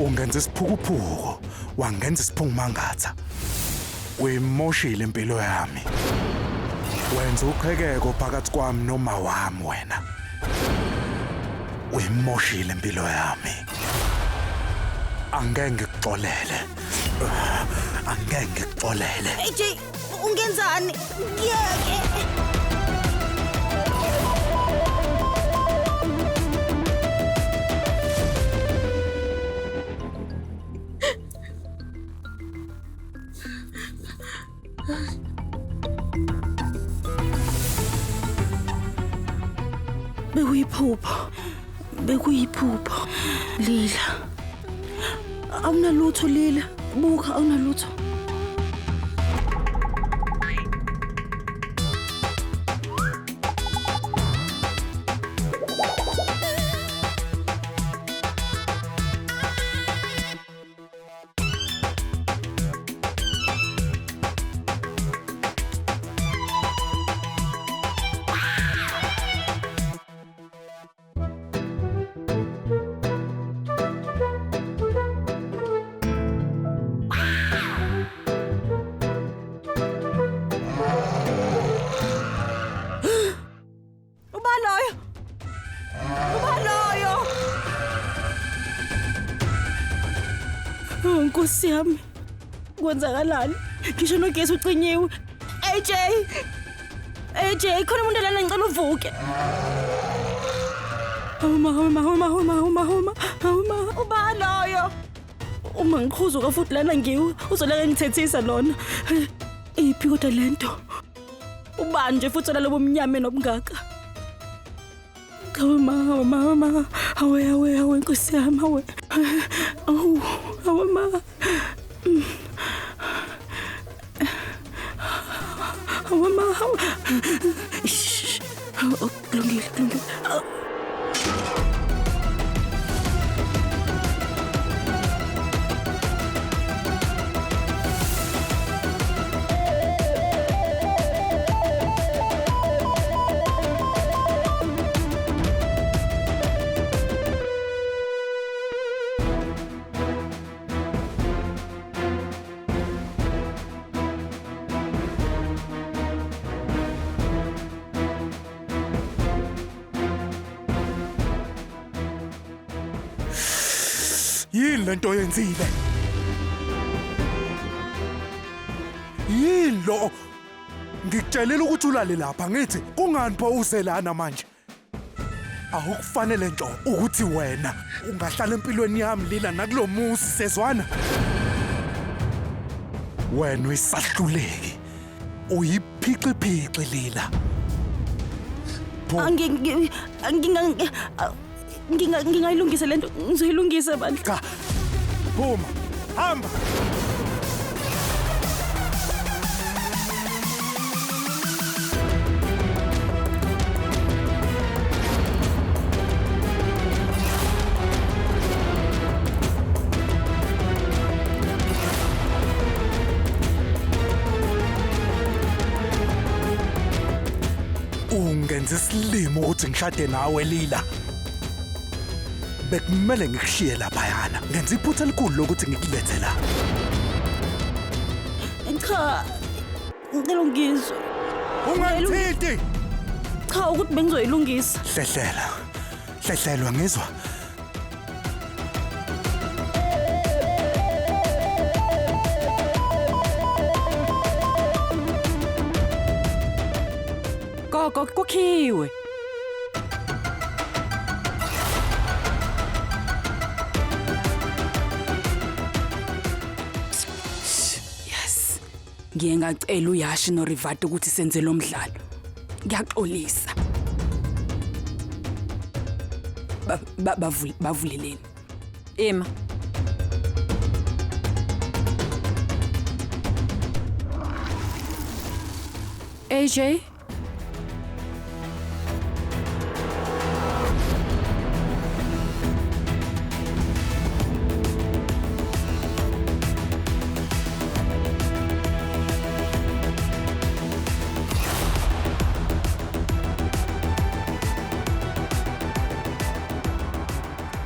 Ungenza isiphukuphuku, wangenza isiphungumangatha. Uyimoshile impilo yami. Wenza uqhekeko phakathi kwami noma wami wena. Uyimoshile impilo yami. Angeke ngikuxolele. Angeke ngikuxolele. AJ, ungenzani? Ngiyeke. Bekuyiphupho. Bekuyiphupho. Lila. Awunalutho Lila. Buka awunalutho. Uba loyo? Uba loyo? Oh, Nkosi yami. Kwenzakalani? Ngisho nogesi ucinyiwe. AJ. AJ, khona umuntu lana ngicela uvuke. Uma uma uma uma uma uma uma uba loyo? Uma ngikhuzuka futhi lana ngiwe, uzoleke ngithethisa lona. Iphi kodwa lento? Ubani nje futhi lalobo mnyame nobungaka? Awe ma, awe ma, awe ma. Awe awe awe Nkosi yami awe. Awu, awe ma. Awe ma. Awe. Shh. Oh, kulungile, kulungile. Yini lento oyenzile? Yini lo? Ngikutshelile ukuthi ulale lapha ngithi kungani pho uselana manje? Awukufanele nto ukuthi wena ungahlala empilweni yami Lila nakulomuzi sezwana. Wena uyisahluleki. Uyiphixiphixi Lila. Ngingayilungisa lento, ngizoyilungisa bandla. Cha. Phuma. Hamba. Ungenza isilimo ukuthi ngishade nawe Lila. Bekumele ngikushiye laphayana. Ngenza iphutha elikhulu lokuthi ngikulethe la. Cha, ngicela ungizwe. Ungangithinti. Cha, ukuthi bengizoyilungisa. Hlehlela. Hlehlelwa ngizwa. Gogo, kukhiwe. Yes. Ngiye ngacela uYashi noRivati ukuthi senze lo mdlalo. Ngiyaxolisa. Bavuleleni. Ima. AJ?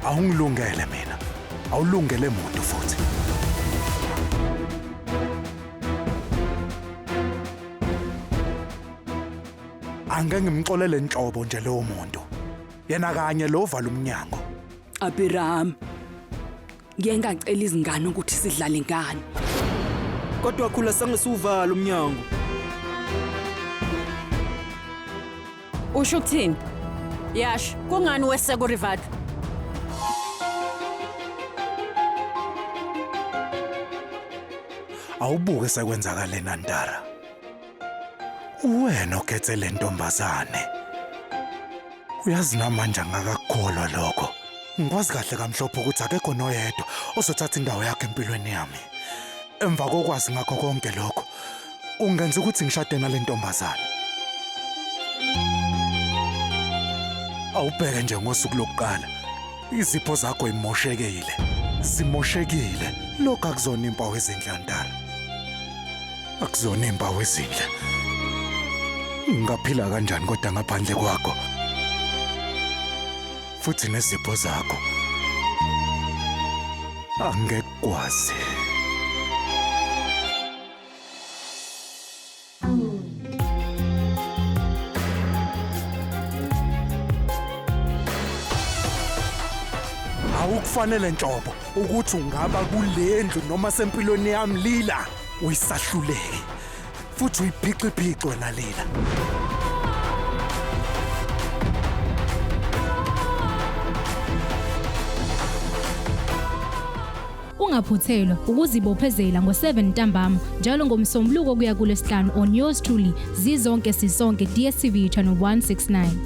Awungilungele mina. Awulungele muntu futhi. Angeke ngimxolele nhlobo nje lowo muntu. Yena kanye lo vala umnyango. Abiram. Ngiye ngacela izingane ukuthi sidlale ngani. Kodwa khula sangisuvala umnyango. Usho ukuthini? Yash, kungani weseka uRivado? Awubuke sekwenzakale Nantara. Uwena okhethe le ntombazane. Uyazi namanje angakakukholwa lokho. Ngikwazi kahle kamhlophe ukuthi akekho noyedwa ozothatha indawo yakhe empilweni yami. Emva kokwazi ngakho konke lokho, ungenza ukuthi ngishade nale ntombazane. Awubheke nje ngosuku lokuqala. Izipho zakho imoshekile. Zimoshekile. Lokho akuzona impawu ezinhle Antara. Akuzona impawu ezinhle. Ngingaphila kanjani kodwa ngaphandle kwakho? Futhi nezipho zakho. Angekwazi. Awukufanele nhlobo ukuthi ungaba kulendlu noma sempilweni yami Lila. Uyisahluleki. Futhi uyiphiciphici wena Lila. Ungaphuthelwa ukuzibophezela ngo-7 ntambama njalo ngoMsombuluko kuya kuLwesihlanu on yours truly Zizonke Sisonke DStv channel 169.